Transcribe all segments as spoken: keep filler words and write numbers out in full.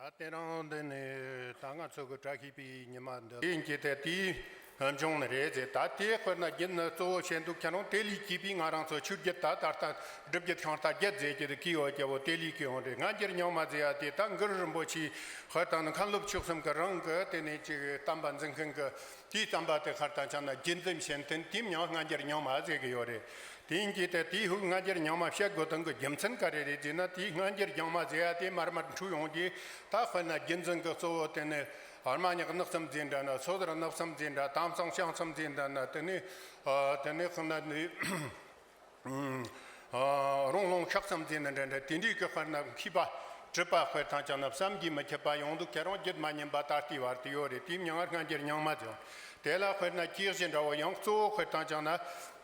ད་དེ་རིང་འདི་ནི་ད་ང་ཚོ་གི་བཀྲ་ཤིས་པའི་ཉི་མ་འདི་ཡིན་གྱི་དེ་དེའི་འབྱུང་ནི་རེད་ཟེར། ད་དེ་དཔེར་ན་རྒྱུན་ནི་གཙོ་བོ་བྱས་འདུག་ཁྱེད་རང་དེ་ལས་གྱིས་པའི་ང་རང་ཚོ་ཆོས་བརྒྱུད་ད་ད་ལྟ་སྒྲུབ་བརྒྱུད་ཤིང་རྟ་བརྒྱད་ཟེར་གྱི་དེ་གི་ཡོད་ཀྱི་བོ་དེ་ལས་གི་ཡོང་རེད། སྔ་འགྱུར་རྙིང་མ་ཟེར་ཡ་དེ་ད་གུ་རུ་རིན་པོ་ཆེའི་དཔེར་ད་ནི་མཁན་སློབ་ཆོས་གསུམ་གི་རང་གི་དེ་ནས་ཅིག་བསྟན་པ་འཛིན་མཁན་གི་དེའི་བསྟན་པ་དེ་དཔེར་ད་ཆ་ན་རྒྱུན་འཛིན་བྱེད་མཁན་དེའི་མྱིང་སྔ་འགྱུར་རྙིང་མ་ཟེར་གི་ཡོད་རེད། དེ་ཡིན་གྱི་དེ་དེའི་ཧུག་སྔ་འགྱུར་རྙིང་མ་བཤད་དགོས་དོན་གྱི་རྒྱུ་མཚན་ག་རེ་རེད་ཅེ་ན། དེའི་སྔ་འགྱུར་རྙིང་མ་ཟེར་ཡ་དེ་མར་མར་འཁྲུལ་ཡོང་གི། ད་དཔེར་ན་རྒྱུན་འཛིན་གྱི་གཙོ་བོ་དེ་ནི་རྨ་ཉག་ནགས་གསུམ་ཟེར་འདྲ་ན། སོ་སོར་ནགས་གསུམ་ཟེར་འདྲ། དམ་སང་ཤང་གསུམ་ཟེར་འདྲ་ན། དེ་ནི་ཨ་དེ་ནི་ཁོ་ན་ནི་ཨ་རོང་ལུང་ཤག་གསུམ་ཟེར་ན་འདྲ་འདྲ། དེ་འདྲའི་གི་དཔེར་ན་མཁས་པ་གྲུབ་པ་དཔེར་ཐང་ཆ་ན་བསམ་གྱིས་མི་ཁྱབ་པ་ཡོང་འདུག་ཁྱེད་རང་རྒྱུད་མ་ཉམས་པ་ད་ལྟའི་བར་དུ་ཡོད་རེད། དེའི་མྱིང་ང་སྔ་འགྱུར་རྙིང་མ་ཟེར། དེ་ལ་དཔེར་ན་གྱིས་བཞིན་འདྲ་བོ་ཡང་གཙོ་བོ་དཔེར་ཐང་ཆ་ན།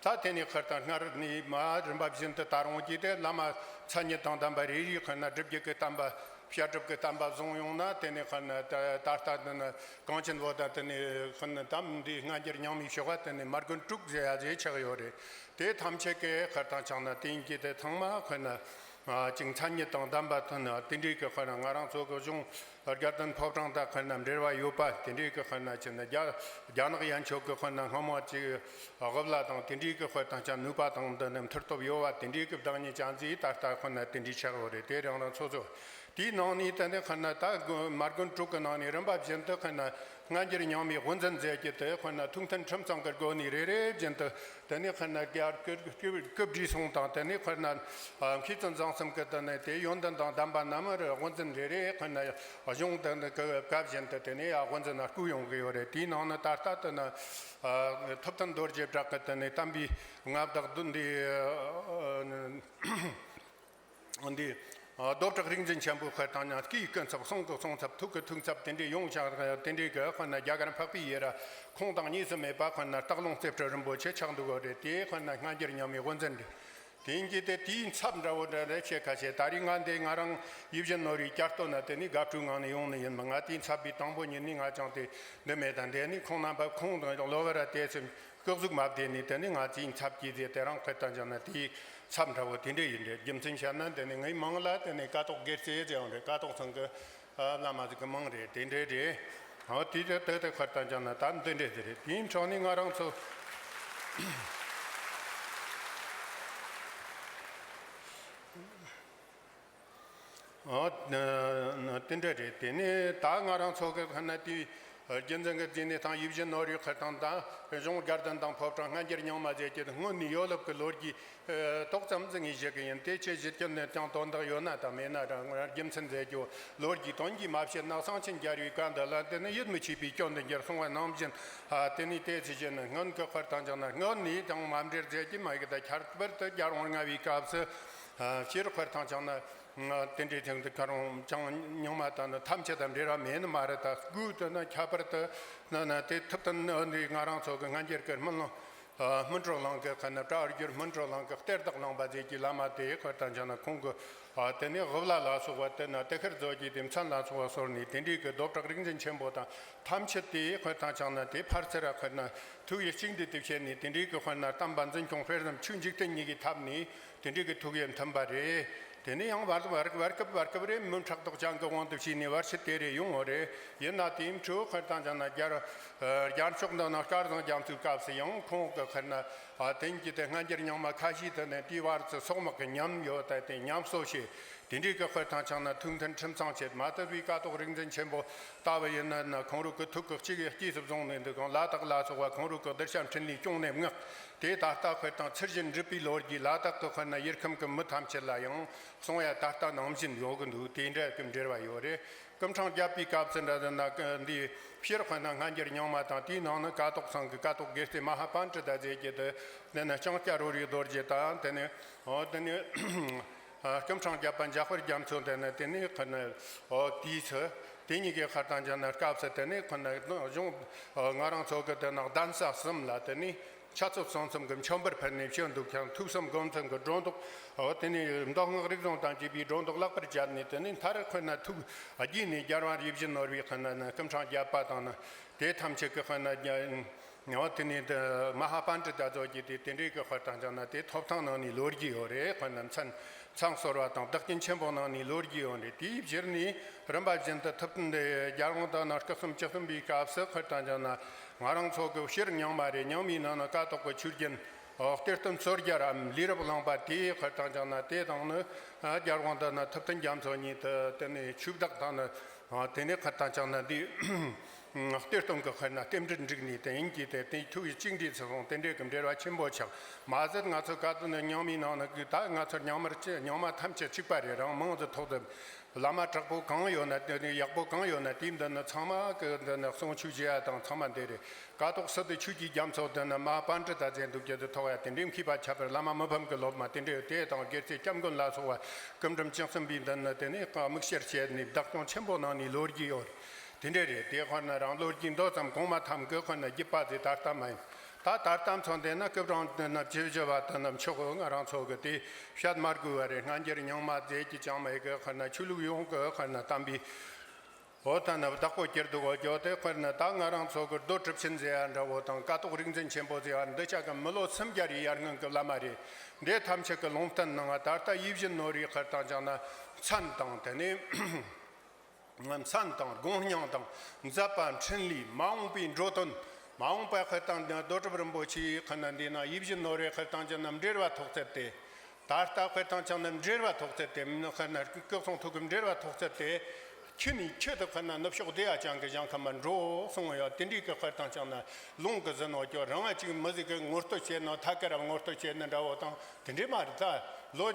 ད་དེ་ནས་དཔེར་ཐང་སྔར་ནས་མ་རིམ་པ་བཞིན་དུ་ད་རུང་གྱིས་དེ་བླ་མ་མཚན་ཉིད་དང་ལྡན་པ་རེ་རེའི་དཔེར་ན་སྒྲུབ་བརྒྱུད་ཀྱི་བསྟན་པ། བཤད་སྒྲུབ་ཀྱི་བསྟན་པ་བཟུང་ཡོང་ན། དེ་ནས་དཔེར་ན་ད་ད་ལྟ་འདི་ནི་གངས་ཅན་བོད་དང་དེ་ནས་དཔེར་ན་དམ་འདི་སྔ་འགྱུར་རྙིང་མའི་ཕྱོགས་པ་དེ་ནས་མར་དགོན་དྲུག་ཟེར་ཡ་ཟེར་ཆགས་ཡོད་རེད། དེ་ཐམས་ཅད་ཀྱི་དཔེར་ཐང་ཆ་ན་དེ་ཡིན་གྱི་དེ་ཚང་མ་དཔེར་ན་ཅིག་མཚན་ཉིད་དང་ལྡན་པ་དེ་ནི་དེ་འདྲའི་གི་དཔེར་ན་ང་རང་ཚོ་གི་གཞུང་དགའ་ལྡན་ཕོ་བྲང་དང་དཔེར་ན་འབྲེལ་བ་ཡོད་པ། དེ་འདྲའི་གི་དཔེར་ན་ཅི་ན་རྒྱ་རྒྱ་ནག་ཡན་ཆོད་གི་དཔེར་ན་སྔ་མོ་ཅིག་དབུ་བླ་དང་དེ་འདྲའི་གི་དཔེར་ཐང་ཆ་ནུས་པ་དང་འདི་ནི་མཐུ་སྟོབས་ཡོད་པ་དེ་འདྲའི་གི་བདག་ཉིད་ཅན་ཟིག་ད་ལྟ་དཔེར་ན་དེ་འདྲའི་ཆགས་ཡོད་རེད། དེ་རང་རང་སོ་སོ། དེའི་ནང་ནས་དེ་ནས་དཔེར་ན་ད་དགོན་མར་དགོན་དྲུག་གི་ནང་ནས་རིམ་པ་བཞིན་དུ་དཔེར་ན་སྔ་འགྱུར་རྙིང་མའི་དབུ་འཛིན་མཛད་རྒྱུ་དེ་དཔེར་ན་ཐུགས་མཐུན་ཁྲིམས་གཙང་གི་སྒོ་ནས་རེ་རེ་བཞིན་དུ་དེ་ནས་དཔེར་ན་རྒྱ་སྐུ་སྐུ་སྐུ་བགྲེས་སོང་དང་། དེ་ནས་དཔེར་ན་མཁས་བཙུན་བཟང་གསུམ་གི་དེ་ནས་དེ་ཡོན་ཏན་དང་ལྡན་པ་རྣམས་རེ་དབུ་འཛིན་རེ་རེ་དཔེར་ན་གཞུང་དེ་ནས་སྐབས་བཞིན་དུ་དེ་ནས་ཡ་དབུ་འཛིན་ན་བསྐོས་ཡོང་གི་ཡོད་རེད། དེའི་ནང་ནས་ད་ལྟ་དེ་ནས་ཐུབ་བསྟན་རྡོ་རྗེ་བྲག་གི་དེ་ནས་བསྟན་པའི་མངའ་བདག་བདུན་འདི། འདི། རྡོ་བྲག་རིག་འཛིན་ཆེན་པོའི་དཔེར་ཐང་ན་སྐུའི་སྐུ་ཚབ། གསུང་གི་གསུང་ཚབ། ཐུགས་ཀྱི་ཐུགས་ཚབ། དེ་འདྲའི་ཡོངས་ཆགས་དེ་འདྲའི་གི་དཔེར་ན་རྒྱ་གར་འཕགས་པའི་ཡུལ་ར་ཁོང་དང་གཉིས་སུ་མེད་པ་དཔེར་ན་སྟག་ལུང་རྩེ་ཁྲི་རིན་པོ་ཆེ་ཆགས་འདུག་གོ་རེད། དེ་དཔེར་ན་སྔ་འགྱུར་རྙིང་མའི་དབུ་འཛིན་རེད། དེ་ཡིན་གྱི་དེ་དེའི་ཚབ་འདྲ་བོ་འདྲ་རེད། ཆེ་ཁ་ཤས་ད་རེས་ང་འདི་ང་རང་ཡིད་བཞིན་ནོར་བུའི་བསྐྱར་བཏོན་ན་དེ་ནི་དགའ་སྤྲོའི་ངང་ནས་ཡོང་ནི་ཡིན་མོད། ང་དེའི་ཚབ་པའི་དང་པོ་ཉིད་ནས་ང་ཅང་དེ་འདི་མེད། ད་འདི་ནི་ཁོང་རྣམ་པ་ཁོང་དང་གློ་བུར་ར་དེ་ཚོས་སྐུ་གཟུགས་མ་བདེ་ནས་དེ་ནི་ང་ཚོའི་ཚབ་ཀྱིས་ཟེར། དེ་རང་དཔེར་ལྟ་བྱས་ན་དེའི་ཚབ་འདྲ་བོ་དེ་འདྲ་ཡིན་རེད། རྒྱུ་མཚན་བཤད་ན་འདི་ནི་ངའི་མིང་ལ་དེ་ནི་ཀ་ཐོག་དགེ་རྩེ་ཟེར་ཡོང་རེད། ཀ་ཐོག་ཚང་གི་བླ་མ་ཟིག་གི་མིང་རེད། དེ་འདྲ་རེད། ཨོ་དེ་དེ་དེ་དེ་དཔེར་ལྟ་བྱས་ན་ད་འདི་འདྲ་ཟིག་རེད། དེའི་འཕྲོ་ནས་ང་རང་ཚོ་ཨོ་དེ་འདྲ་རེད། དེ་ནས་ད་ང་རང་ཚོ་གི་ཁ་ན་དེའི་རྒྱུན་འཛིན་གྱི་འཛིན་གནས་དང་ཡིད་བཞིན་ནོར་བུའི་དཔེར་ཐང་དང་གཞུང་དགའ་ལྡན་དང་ཕོ་བྲང་སྔ་འགྱུར་རྙིང་མ་ཟེར་གྱི་སྔོན་ནས་ཡོད་ལབ་ཀྱི་ལོ་རྒྱུས་ཏོག་ཙམ་ཟིག་ངས་བཤད་གི་ཡིན། དེ་ཆེ་བཞི་སྐྱོན་ནས་ཀྱང་དོན་དག་ཡོད་ན་དང་མེད་ན་རང་རྒྱུ་མཚན་མཛད་རྒྱུ་ལོ་རྒྱུས་དོན་གྱིས་མ་བཤད་ན། གསང་ཆེན་རྒྱལ་བའི་བཀའ་འདི་ལ་དེ་ནི་ཡིད་མི་ཆེས་པའི་སྐྱོན་དུ་འགྱུར་གསུངས་པ་ནང་བཞིན། ཨ་དེ་ནི་དེ་ཚེ་བཞིན་སྔོན་གྱི་དཔེར་ཐང་ཅང་ན་སྔོན་ནས་དང་མ་འབྲེལ་མཛད་ཀྱི་མ་ཡིག་ད་ཁྱད་པར་དུ་རྒྱལ་དབང་ལྔ་པའི་སྐབས་སུ་ཨ་སྤྱིར་དཔེར་ཐང་ཅང་ན་དེ་འདྲའི་ཐེངས་འདི་ཁ་རུང་ཅང་རྙིང་མ་དང་ནི་ཐམས་ཅད་དང་འབྲེལ་བ་མེད་ནི་མ་རེད། ད་དགོས་དོན་ན་ཁྱད་པར་དུ་ན་ན་དེ་ཐུབ་བསྟན་འདི་ང་རང་ཚོ་གི་སྔ་འགྱུར་གྱི་སྨིན་གླིང་། ཨ་སྨིན་གྲོལ་གླིང་གི་ཁ་ན་བྲག་རྒྱུད་སྨིན་གྲོལ་གླིང་གི་གཏེར་བདག་གླིང་པ་ཟེར་གྱི་བླ་མ་དེ་ཁོ་དང་ཅང་ན་ཁོང་གི་ཨ་དེ་ནས་དབུ་བླ་ལ་སོགས་པ་དེ་ན་དེ་ཁར་མཛོད་ཀྱི་དེ་མཚན་ལ་སོགས་པ་གསོལ་ནས། དེ་འདྲའི་གི་རྡོ་བྲག་རིག་འཛིན་ཆེན་པོ་དང་ཐམས་ཅད་དེ་ཁོ་དང་ཅང་ན་དེ་ཕར་ཚུར་ར་ཁོ་ན་ཐུགས་ཡིད་གཅིག་འདུས་དེ་བྱས་ནས། དེ་འདྲའི་གི་ཁོ་ན་བསྟན་པ་འཛིན་སྐྱོང་སྤེལ་གསུམ་ཆོས་འཇིག་རྟེན་གཉིས་ཀྱི་ཐབས་ནས་དེ་འདྲའི་གི་ཐུགས་ཡིད་མཐུན་པ་རེད། དེ་ནས་ཡང་བར་བར་བར་སྐབས་བར་སྐབས་རེ་མུན་ཕྲག་དོག་ཅན་གྱི་དབང་དུ་བྱས་ནས་བར་ཆད་དེ་རེ་ཡོང་ངོ་རེ། ཡིན་ན་དེའི་འཕྲོ་ཁོ་དང་ཅང་ན་རྒྱལ་རྒྱལ་ཕྱོགས་འདི་ན་སྐལ་བཟང་རྒྱ་མཚོའི་སྐབས་སུ་ཡང་ཁོང་གི་ཁར་ན་ཨ་དེང་གི་དེ་སྔ་འགྱུར་རྙིང་མ་ཁ་ཤས་དེ་ནས་དེའི་བར་དུ་སོག་དམག་གི་ཉམས་ཡོད། ད་དེ་ཉམས་གསོ་བྱས། དེ་འདྲའི་གི་དཔེར་ཐང་ཅང་ན་ཐུགས་མཐུན་ཁྲིམས་གཙང་བྱེད་མ་དད་པའི་ཀ་དོག་རིག་འཛིན་ཆེན་པོ་ལྟ་བུ་ཡིན་ན་ན་ཁོང་རུ་གི་ཐུགས་ཀྱི་གཅིག་གི་སྐྱེས་སུ་བཟུང་ནས་འདུག་གང་ལ་དྭགས་ལ་སོགས་པ་ཁོང་རུ་གི་གདུལ་བྱ་འཕྲིན་ལས་སྐྱོང་ནས་མངགས། དེ་ད་ལྟ་དཔེར་ཐང་ཚུལ་བཞིན་སྒྲུབ་པའི་ལོ་རྒྱུས་ལ་དྭགས་ཀྱི་དཔེར་ན་ཡུལ་ཁམས་ཀྱི་མི་ཐམས་ཅད་ལ་ཡང་གསུང་ཡ་ད་ལྟ་ནང་བཞིན་ཡོད་གི་འདུག་དེ་འདྲ་གི་འབྲེལ་བ་ཡོད་རེད། སྐུ་ཕྲེང་བརྒྱད་པའི་སྐབས་སུ་འདྲ་ཟེར་ན་འདི་སྤྱིར་དཔེར་ན་སྔ་འགྱུར་རྙིང་མ་དང་དེའི་ནང་ན་ཀ་དོག་ཚང་གི་ཀ་དོག་དགེ་རྩེ་མ་ཧཱ་པཎྜི་ཏ་ཟེར་གྱི་དེ་ནི་ལྕང་སྐྱ་རོལ་བའི་རྡོ་རྗེ་དང་དེ་ནི་ཨོ་དེ་ནི་སྐུ་ཕྲེང་བརྒྱད་པ་འཇམ་དཔལ་རྒྱ་མཚོ། དེ་ནི་དེ་ནི་དཔེར་ན་ཨོ་དེའི་ཚེ་དེ་གཉིས་ཀའི་དཔེར་ཐང་ཅང་ན་སྐབས་སུ་དེ་ནི་དཔེར་ན་གཞུང་ང་རང་ཚོ་གི་དེ་ནི་གདན་ས་གསུམ་ལ་དེ་ནི། ཕྱག་ཚོད་གསུམ་གསུམ་གྱི་མཆོད་འབུལ་ཕུལ་ནས་བཞུགས་འདུག་ཀྱང་། ཐུགས་བསམ་སྒོམ་གསུམ་གྱི་སྒྲོ་འདོགས། འོ་དེ་ནས་མདོ་སྔགས་རིག་གཞུང་དང་བཅས་པའི་སྒྲོ་འདོགས་ལེགས་པར་བཅད་ནས། དེ་ནས་མཐར་དཔེར་ན་ཐུགས་དགྱེས་ནས་རྒྱལ་བ་ཡིད་བཞིན་ནོར་བུའི་དཔེར་ན་ནི་སྐུ་ཕྲེང་བརྒྱད་པ་དང་ནི་དེ་ཐམས་ཅད་ཀྱི་དཔེར་ན་རྒྱ་ ངོ་དེ་ནས་དེ་མ་ཧཱ་པཎྜི་ཏ་ཚོ་གིས་དེ་དེ་འདྲའི་གི་དཔེར་བཏང་ཅང་ན་དེ་ཐོབ་ཐང་ནང་ནས་ལོ་རྒྱུས་ཡོད་རེད། དཔེར་ན་མཚན་མཚམས་གསོལ་བ་དང་བདག་རྐྱེན་ཆེན་པོ་ནང་ནས་ལོ་རྒྱུས་ཡོད་རེད། དེའི་ཕྱིར་ནས་རིམ་པ་བཞིན་དུ་ཐུབ་བསྟན་དེ་རྒྱལ་དབང་དུ་ན་སྐུ་གསུམ་བཅུ་གསུམ་པའི་སྐབས་སུ་དཔེར་བཏང་ཅང་ན་ང་རང་ཚོ་གི་ཕྱིར་རྙིང་མ་རེད། རྙིང་མའི་ནང་ན་ཀཿཐོག་གི་ཆོས་རྒྱུན་འོ་གཏེར་སྟོན་ཙོང་རྒྱལ་རམ་ལས་རབ་གླིང་པ་དེའི་དཔེར་བཏང་ཅང་ན་དེ་དང་ནི་རྒྱལ་དབང་དུ་ན་ཐུབ་བསྟན་རྒྱ་མཚོ་གཉིས་དེ་དེ་ནས་ཆོས་བདག་དང་ནི་དེ་ནས་དཔེར་བཏང་ཅང་ན་འདི། གཏེར་སྟོན་གྱི་དཔེར་ན་རྟེན་འབྲེལ་འགྲིག་ནས་དེ་ཡིན་གྱི་དེ་དེ་ཐུགས་ཀྱི་གཅིག་འདྲེས་ཚུལ་སོང་། དེ་འདྲའི་གི་འབྲེལ་བ་ཆེན་པོ་ཆགས་མ་ཟད། ང་ཚོ་ཀཿཐོག་ནི་རྙིང་མའི་ནང་ན་གི་ད་ང་ཚོ་རྙིང་མར་ཅི་རྙིང་མ་ཐམས་ཅད་གཅིག་པ་རེད། རང་མང་དུ་ཐོག་ཏུ་བླ་མ་དྲག་པོ་གང་ཡོད་ན་དེ་ནི་ཡག་པོ་གང་ཡོད་ན་དེའི་མདུན་ན་ཚང་མ་གི་མདུན་ན་གསུང་ཆོས་བྱེད་ཡ་དང་ཚང་མ་འདི་རེད། ཀཿཐོག་སི་ཏུ་ཆོས་ཀྱི་རྒྱ་མཚོ་མདུན་ན་མ་ཧཱ་པཎྜི་ཏ་ཚོས་འདུག་རྒྱུ་དེ་ཐོག་ཡ་དེ་འདྲའི་མཁས་པ་ཁྱད་པར་བླ་མ་མི་ཕམ་གྱི་སློབ་མ་དེ་འདྲའི་དེ་དང་སྒེར་རྩེ་སྐྱབས་མགོན་ལ་སོགས་པ་སྐུ་ཕྲེང་བཅུ་གསུམ་པའི་མདུན་ན་དེ་ནས་དམིགས་བསལ་བྱས་ནས་བདག་སྐྱོང་ཆེན་པོ་གནང་ནས་ལོ་རྒྱུས་ཡོད་རེད། དེ་འདྲ་རེད། དེ་དཔེར་ན་རང་ལོ་རྒྱུས་མདོ་ཙམ་གོང་མ་ཐམ་གི་དཔེར་ན་བརྒྱུད་པ་དེ་ད་ལྟ་མ་ཡིན། ད་ད་ལྟ་མཚོན་དེ་ན་སྐུ་ཕྲེང་དེ་ན་བཅུ་བཞི་པ་དེ་ན་མཆོག་གི་ང་རང་ཚོ་གི་དེ་བཤད་མ་དགོས་པ་རེད། སྔ་འགྱུར་རྙིང་མ་མཛད་ཀྱི་ཅང་མེད་གི་དཔེར་ན་ཆོས་ལུགས་ཡོངས་གི་དཔེར་ན་དམ་པའི་འོ་ད་ན་བདག་པོ་གྱུར་འདུག་གོ། ཇོ་དེ་དཔེར་ན་ད་ང་རང་ཚོ་གི་རྡོ་གྲུབ་ཆེན་ཟེར་ཡ་འདྲ་བོ་དང་ཀཿཐོག་རིག་འཛིན་ཆེན་པོ་ཟེར་ཡ་འདི་ཆ་གི་མི་ལོ་སུམ་བརྒྱ་རེ་ཡར་སྔོན་གི་བླ་མ་རེད། འདི་ཐམས་ཅད་གི་ལུང་བསྟན་གནང་བ། ད་ལྟ་ཡིད་བཞིན་ནོར་བུའི་དཔེར་བཏང་ཅང་ན་མཚན་དང་དེ་ནས། མཚན་དང་དགོངས་སྙིང་དང་མཛད་པ་འཕྲིན་ལས་མ་འོངས་པའི་འགྲོ་དོན། མ་འོངས་པ་དཔེར་བཏང་ན་རྡོ་གྲུབ་རིན་པོ་ཆེའི་དཔེར་ན་འདི་ན་ཡིད་བཞིན་ནོར་བུའི་དཔེར་བཏང་ཅང་ན་འབྲེལ་བ་ཐོགས་ཚད་དེ། ད་ལྟ་དཔེར་བཏང་ཅང་ན་འབྲེལ་བ་ཐོགས་ཚད་དེ་མིན་ན་དཔེར་ན་སྐུ་གསུང་ཐུགས་ཀྱི་འབྲེལ་བ་ཐོགས་ཚད་དེ། ཁྱོད་ནས་ཁྱོད་དུ་དཔེར་ན་ནུབ་ཕྱོགས་བདེ་བ་ཅན་གྱི་ཞིང་ཁམས་མ་འགྲོ་གསུང་ཡོད། དེ་འདྲའི་གི་དཔེར་བཏང་ཅང་ན་ལུང་གི་ཟིན་ནོ་ཀྱོ་རང་ང་ཅིག་མི་ཟིག་གི་ངོ་སྤྲོད་བྱེད་ནོ་ཐ་ཀ་ར་ངོ་སྤྲོད་བྱེད་ནི་འདྲ་བོ་དང་དེ་འདྲའི་མ་རེད། ད་ལོ་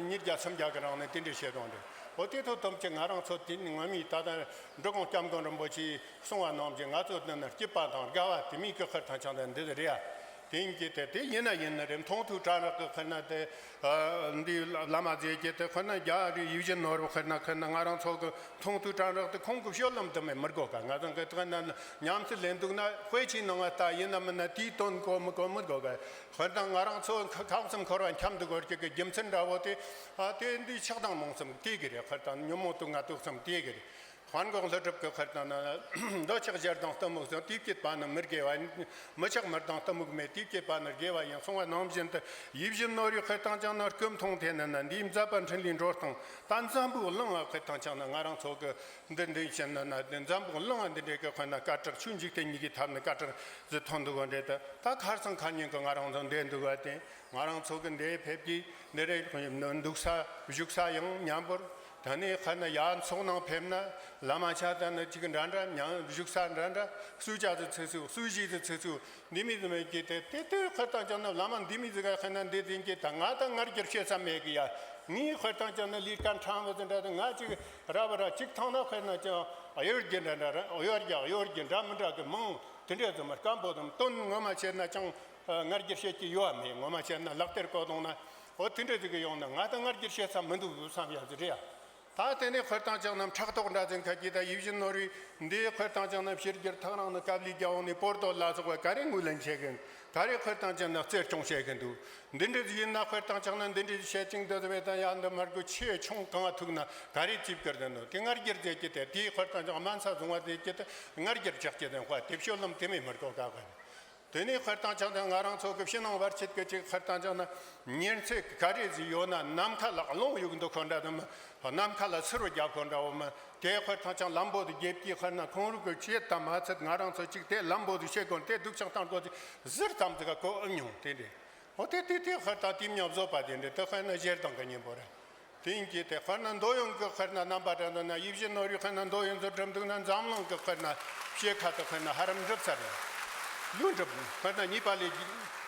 ཉིས་བརྒྱ་སུམ་བརྒྱ་གི་རིང་ནས་དེ་འདྲའི་བྱེད་སྟངས་རེད། འོ་དེ་ཐོག་དུམ་གྱི་ང་རང་ཚོ་དེ་ནི་ངོ་མའི་ད་ལྟ་འབྲི་གུང་སྐྱབས་མགོན་རིན་པོ་ཆེས་གསུང་བ་རྣམས་ཀྱི་ང་ཚོ་འདི་ནི་སྐྱིད་པ་དང་དགའ་བ་དེ་མིན་གི་དཔེར་བཏང་ཅང་ན་འདི་རེད་ཡ། དེ་ཡིན་གྱི་དེ་དེ་ཡིན་ན་ཡིན་ནི་རེད། མཐོང་ཐོས་གྲང་རེག་གི་དཔེར་ན་དེ་འདི་བླ་མ་མཛད་ཀྱི་དེ་དཔེར་ན་རྒྱ་རི་ཡིད་བཞིན་ནོར་བུ་དཔེར་ན་དཔེར་ན་ང་རང་ཚོ་གི་མཐོང་ཐོས་གྲང་རེག་དེ་ཁོང་གི་སྤྱོད་ལམ་དུ་མེད་མི་དགོས་ཀ། ང་ཚོ་གི་དཔེར་ན་ཉམས་སུ་ལེན་འདུག་ན་དཔེ་ཆའི་ནང་ལ་ལྟ་ཡིན་ན་མིན་ན་དེའི་དོན་གོ་མི་གོ་མི་དགོས་ཀ། དཔེར་ན་ང་རང་ཚོ་ཁ་ཁམས་གསུམ་འཁོར་བ་འཁྱམས་འདུག་གོ་རྒྱུ་གི་རྒྱུ་མཚན་འདྲ་བོ་དེ་ཨ་དེ་འདི་ཆགས་སྡང་རྨོངས་གསུམ་དེ་གི་རེད། དཔེར་ན་ཉོན་མོངས་དུག་ལྔ་དུག་གསུམ་དེ་གི་རེད། དཔལ་མགོན་ཀླུ་སྒྲུབ་ཀྱི་དཔེར་ན་འདོད་ཆགས་ཞེ་སྡང་གཏི་མུག་གསུམ་དེ་བསྐྱེད་པ་ནི་མི་དགེ་བ་མི་ཆགས་མི་སྡང་གཏི་མུག་མེད་དེ་བསྐྱེད་པ་ནི་དགེ་བ་ཡིན་གསུང་བ་ནང་བཞིན་དུ་ཡིད་བཞིན་ནོར་བུའི་དཔེར་བཏང་ཅང་ན་སྐུ་མཐོང་ཐོས་ནི་ན་འདིའི་མཛད་པ་འཕྲིན་ལས་འགྲོ་སྟངས་ད་འཛམ་བུ་གླིང་ང་དཔེར་བཏང་ཅང་ན་ང་རང་ཚོ་གི་འདི་འདི་བྱས་ན་ན་འདི་འཛམ་བུ་གླིང་ང་འདི་འདྲའི་གི་དཔེར་ན་སྐད་གྲགས་ཆོས་འཇིག་རྟེན་གཉིས་ཀྱི་ཐབས་ནི་སྐད་གྲགས་ཟིག་ཐོན་འདུག་ག་འདྲ། ད་ད་ཁ་སང་ཁ་ཉིན་གི་ང་རང་ཚོ་འདི་འདུག་ག་དེ། ང་རང་ཚོ་གི་འདི་ཕེབས་ཀྱི་འདི་རེད། འདུག་ས་བཞུགས་ས་ཡང་མཉམ་པོར། ད་ནི་ཁ་ན་ཡར་ཚོགས་ནང་ཕེབས་ན་བླ་མ་ཆ་ད་ནི་གཅིག་འདྲ་འདྲ། མཉམ་བཞུགས་ས་འདྲ་འདྲ། གསོལ་ཇ་དུ་ཚིག་ཚུགས། གསོལ་ཞིག་དུ་ཚིག་ཚུགས། འདི་མི་ཟིག་མེད་ཀྱི་དེ་དེ་དེ་དཔེར་བཏང་ཅང་ན་བླ་མ་འདི་མི་ཟིག་ག་ཁ་ན་འདི་ཟིན་གྱི་ད་ང་ད་ངར་རྒྱུར་བཤད་ས་མེད་གི་ཡ། ངའི་དཔེར་བཏང་ཅང་ན་ལས་ཀ་ཕྲང་བ་ཟིན་འདྲ་དུ་ང་གཅིག་ར་བ་ར་གཅིག་ཐང་ན་དཔེར་ན་ཅང་གཡོ་སྒྱུ་འདྲ་འདྲ་ར་གཡོ་སྒྱུ་གཡོ་སྒྱུ་འདྲ་མི་འདྲ་གི་མང་དེ་འདྲ་ཟིག་མ་སྐམ་པོ་དང་དོན་ངོ་མ་བཤད་ན་ཅང་། ངར་རྒྱུ་བཤད་ཀྱི་ཡོད་མེད་ངོ་མ་བཤད་ན་ལག་གཏེར་བཀོད་གཏོང་ན་འོ་དེ་འདྲ་ཟིག་གི་ཡོང་ན་ང་ད་ངར་རྒྱུ་བཤད་ས་མི་འདུག་བསམ་ཡ་ཟིག་རེད་ཡ། ད་དེ་ནས་དཔེར་བཏང་ཅང་ན་ཕྲག་དོག་འདྲ་ཟིག་ཁ་ཀྱི་ད་ཡིད་བཞིན་ནོར་བུའི་འདིའི་དཔེར་བཏང་ཅང་ན་ཕྱི་རྒྱལ་ཐག་རིང་ནས་ཀབ་ལི་རྒྱལ་འོང་ནས་པོར་ཏོ་ལ་སོགས་པ་ག་རེ་ངོས་ལེན་བྱེད་གིན་ག་རེ་དཔེར་བཏང་ཅང་ན་བརྩི་སྐྱོང་བྱེད་གིན་འདུག་འདི་འདྲ་ཟིག་ཡིན་ན་དཔེར་བཏང་ཅང་ན་འདི་འདྲ་ཟིག་བཤད་ཅིང་འདི་ཟིག་བས་ད་ཡ་འདི་མར་གོ་ཆེ་ཆུང་གང་ཐུག་ན་ག་རེ་ཅིབ་ཀར་འདི་འདུག་དེ་ངར་རྒྱུ་རྫས་ཀྱི་དེ་དེའི་དཔེར་བཏང་ཅང་དམན་ས་བཟུང་བ་དེ་ཀྱི་དེ་ངར་རྒྱུ་ཆགས་ཀྱི་དེ་དཔེ་དེ་སྤྱོད་ལམ་དེ་མེད་མར་གོ་ག་ག་ནས། དེ་ནས་དཔེར་བཏང་ཅང་ན་ང་རང་ཚོ་གི་ཕྱི་ནང་བར་ཆད་ཀྱི་ཅིག་དཔེར་བཏང་ཅང་ན་ཉེར་འཚེ་ག་རེ་ཟིག་ཡོད་ན་ནམ་མཁའ་ལ་རླུང་གཡུག་འདུག་ཁོ་འདྲ་དུ་མ་ནམ་མཁའ་ལ་སིལ་བུ་རྒྱབ་ཁོ་འདྲ་བོ་མ་དེ་དཔེར་བཏང་ཅང་ལམ་བུ་དུ་རྒྱབ་ཀྱི་དཔེར་ན་ཁོང་རུ་གི་ཆེད་དམ་མ་ཚད་ང་རང་ཚོ་ཅིག་དེ་ལམ་བུ་དུ་ཤེས་དགོས་དེ་སྡུག་ཅག་བཏང་དགོས་ཅིག་ཟུར་ཙམ་ཟིག་ག་གོ་ཨུ་མྱོང་དེ་འདྲ་འོ་དེ་དེ་དེ་དཔེར་བཏང་དེ་མྱོང་བཟོད་པ་དེ་འདྲ་དེ་དཔེར་ན་ཞེ་སྡང་གི་གཉེན་པོ་རེད། དེ་ཡིན་གྱི་དེ་དཔེར་ན་འདོད་ཡོན་གྱི་དཔེར་ན་རྣམ་པ་འདྲ་འདོད་ན་ཡིད་བཞིན་ནོར་བུའི་དཔེར་ན་འདོད་ཡོན་ཚོ་འགྲུབ་འདུག་ན་འཛམ་གླིང་གི་དཔེར་ན་ཕྱེད་ཁ་དུ་དཔེར་ན་ཧ་རམ་འགྲུབ་ཚར་རེད། ལུས་འགྲུབ་དཔེར་ན་གཉིས་པ་ལས་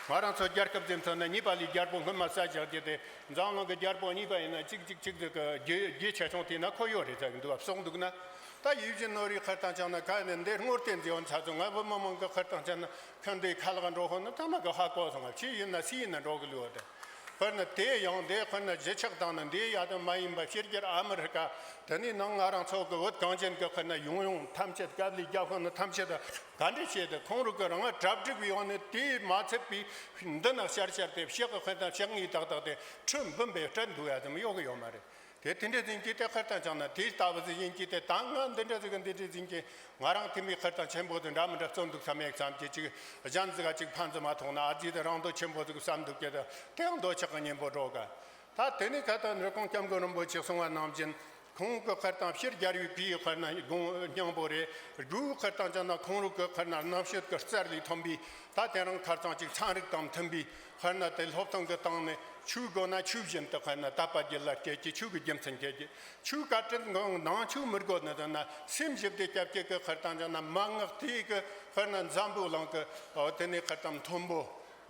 ང་རང་ཚོ་རྒྱལ་ཁབ་དེ་མཚོན་ན་གཉིས་པ་ལས་རྒྱལ་པོ་སྔོན་མ་ས་བཞག་རྒྱུ་དེ་འཛམ་གླིང་གི་རྒྱལ་པོ་གཉིས་པ་ཡིན་ན་གཅིག་གཅིག་གཅིག་ཟིག་གི་རྒྱུ་རྒྱུ་ཆེ་ཆུང་དེ་ན་ཁོ་ཡོད་རེད་ཟེར་གི་འདུག་བ་གསུངས་འདུག་ན། ད་ཡིད་བཞིན་ནོར་བུའི་དཔེར་བཏང་ཅང་ན་ག་ནས་འདི་དངོས་བསྟན་མཛད་ཡོད་ཚ་ཚོ་ང་བུ་མི་མང་གི་དཔེར་བཏང་ཅང་ན་ཁྱོད་འདི་ཁ་ལག་འགྲོ་ཧོ་ན་ཐ་མ་གི་ཧ་གོ་སོང་ང་ཕྱི་ཡིན་ན་སི་ཡིན་ན་འགྲོ་གི་ལུས་བ་དེ། དཔེར་ན་དེ་ཡང་དེ་དཔེར་ན་གཞིས་ཆགས་དང་ནི་འདི་ཡ་དང་མ་ཡིན་པ་ཕྱི་རྒྱལ་ཨ་མི་རི་ཀ་དེ་ནས་ནང་ང་རང་ཚོ་གི་བོད་གངས་ཅན་གི་དཔེར་ན་ཡོང་ཡོང་ཐམས་ཅད་ཀ་ལི་རྒྱ་ཁོ་ན་ཐམས་ཅད་ག་འདྲ་བྱས་ཏེ་ཁོང་རུ་གི་རང་གྲ་སྒྲིག་ཡོང་ནས་དེ་མ་ཚད་པའི་འདི་ན་ཤར་ཤར་ཏེ་ཕྱི་གི་དཔེར་ན་ཕྱི་ངོས་ཏག་ཏག་དེ་ཁྲི་འབུམ་པའི་སྤྲད་འདུག་ཡ་དེ་མི་ཡོང་གི་ཡོད་མ་རེད། དེ་དེ་འདྲ་ཟིན་གྱི་དེ་ཁར་དང་ཅང་ན་དེ་ལྟ་བུ་ཟིག་ཡིན་གྱི་དེ་ད་ང་འདི་འདྲ་ཟིག་གི་འདི་འདྲ་ཟིན་གྱི་ང་རང་དེ་མི་ཁར་དང་ཆེན་པོ་དེ་འདྲ་མི་འདྲ་བརྩོན་འདུག་ས་མེད་ཙམ་གྱི་ཅིག་གཞན་ཟིག་ག་ཅིག་ཕན་ཙམ་མ་ཐོགས་ན་ཨ་ཙི་དེ་རང་དོ་ཆེན་པོ་ཟིག་བསམ་འདུག་གི་དེ་དེའང་འདོད་ཆགས་ཀྱི་གཉེན་པོ་འགྲོ་ག་ད་དེ་ནས་ཁ་ཐག་འདྲ་ཁོང་སྐྱབས་མགོན་རིན་པོ་ཆེ་གསུང་བ་ནང་བཞིན། ཁོང་གི་ཁར་དང་ཕྱིར་རྒྱལ་བའི་གུས་ཁར་ན་དགོངས་སྙིང་པོ་རེད། དགུ་ཁར་དང་ཅང་ན་ཁོང་རུ་གི་ཁར་ན་རྣམ་དཔྱོད་ཀྱི་རྩལ་ལས་ཐོན་པའི་ད་དེ་རིང་ཁར་ཚང་གཅིག་ཚན་རིག་དང་མཐུན་པའི་ཁར་ན་དེ་སློབ་སྟོན་གྱི་སྟེང་ནས་ཆོས་དགོས་ན་ཆོས་བཞིན་དུ་ཁར་ན་དད་པ་རྒྱུད་ལ་སྐྱེ་གི་ཆོས་ཀྱི་རྒྱུ་མཚན་སྐྱེ་གི་ཆོས་བཀའ་དྲིན་གང་ནང་ཆོས་མི་དགོས་ནི་དེ་ན་སེམས་ཞིབ་སྟེ་སྐྱབས་ཀྱི་གི་ཁར་དང་ཅང་ན་མན་ངག་དེའི་གི་ཁར་ན་འཛམ་བུ་གླིང་གི་དེ་ནས་ཁར་དང་མཐོན་པོ།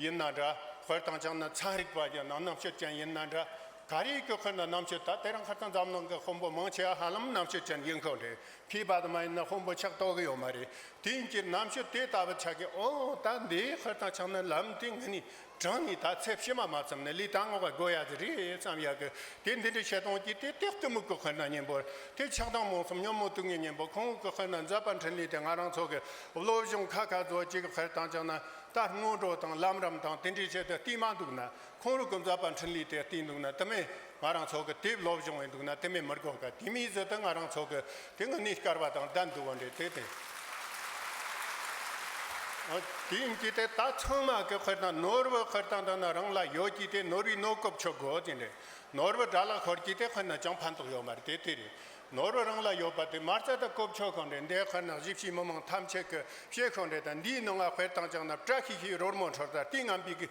ཡིན་ན་འདྲ། དཔེར་དང་ཅང་ན་ཚན་རིག་པ་ཡིན་ན་རྣམ་དཔྱོད་ཅན་ཡིན་ན་འདྲ། ག་རེ་གི་ཁར་ན་རྣམ་དཔྱོད་ད་དེ་རིང་ཁར་དང་འཛམ་གླིང་གི་དཔོན་པོ་མང་ཆེ་བ་ཧ་ལམ་རྣམ་དཔྱོད་ཅན་ཡིན་ཁོ་རེད། མཁས་པ་དུ་མ་ཡིན་ན་དཔོན་པོ་ཆགས་ཐུབ་གི་ཡོད་མ་རེད། དེ་ཡིན་གྱི་རྣམ་དཔྱོད་དེ་ལྟ་བུ་ཆགས་གི་ཨོ་ད་འདི་དཔེར་དང་ཅང་ན་ལམ་དེ་ངི་ནི་དྲང་ནི་ད་ཚེ་ཕྱི་མ་མ་ཚང་ནི་ལས་ད་ངོ་ག་དགོས་ཡ་ཟིག་རེད་བསམ་ཡ་གི་དེ་འདི་འདྲའི་བཤད་སྟངས་ཀྱི་དེ་ཏེག་ཏུ་མུག་གི་ཁར་ན་གཉེན་པོ་དེ་ཆགས་སྡང་རྨོངས་གསུམ་ཉོན་མོངས་དུག་ལྔའི་གཉེན་པོ་ཁོང་གི་ཁར་ན་མཛད་པ་འཕྲིན་ལས་དེ་ང་རང་ཚོ་གི་བློ་སྦྱོང་ཁ་ཁ་བཟོ་གཅིག་གི་དཔེར་དང་ཅང་ན། ད་སྔོན་འགྲོ་དང་ལམ་རིམ་དང་དེ་འདྲའི་ཆེད་དུ་བལྟས་མ་འདུག་ན་ཁོང་རུ་ཀུན་མཛད་པ་འཕྲིན་ལས་དེ་བལྟས་འདུག་ན་དེ་མིན་ང་རང་ཚོ་གི་དེབ་སློབ་སྦྱོང་ཡིན་འདུག་ན་དེ་མིན་མི་དགོས་ག་དེ་མིན་ཟིག་ཏུ་ང་རང་ཚོ་གི་དེ་ངི་ནས་སྐར་བ་དང་ལྡན་འདུག་བ་འདྲེ་དེ་དེ། ཨ་དེ་ཡིན་གྱི་དེ་ད་ཚང་མ་གི་དཔེར་ན་ནོར་བུ་དཔེར་དང་དང་ན་རང་ལ་ཡོད་ཀྱི་དེ་ནོར་བུའི་ནོར་སྐོབ་ཆོག་དགོས་ཅི་འདྲེ་ནོར་བུ་དགྲ་ལ་ཤོར་གྱི་དེ་དཔེར་ན་ཅང་ཕན་ཐོགས་ཡོད་མ་རེད་དེ་དེ་རེད། ནོར་བུ་རང་ལ་ཡོད་པ་དེ་མ་རྩ་དང་ལྐོག་ཆོག་གང་རེད། འདི་ཁར་ན་གཞིས་བྱེས་མི་མང་ཐམས་ཅད་ཀྱི་བཤད་ཁང་རེད་དང་འདིའི་ནང་ང་དཔེར་བཏང་ཀྱང་ན་བཀྲ་ཤིས་ཤིང་རོལ་མོ་འཁྲོལ་དང་དེ་ངན་པའི་གི་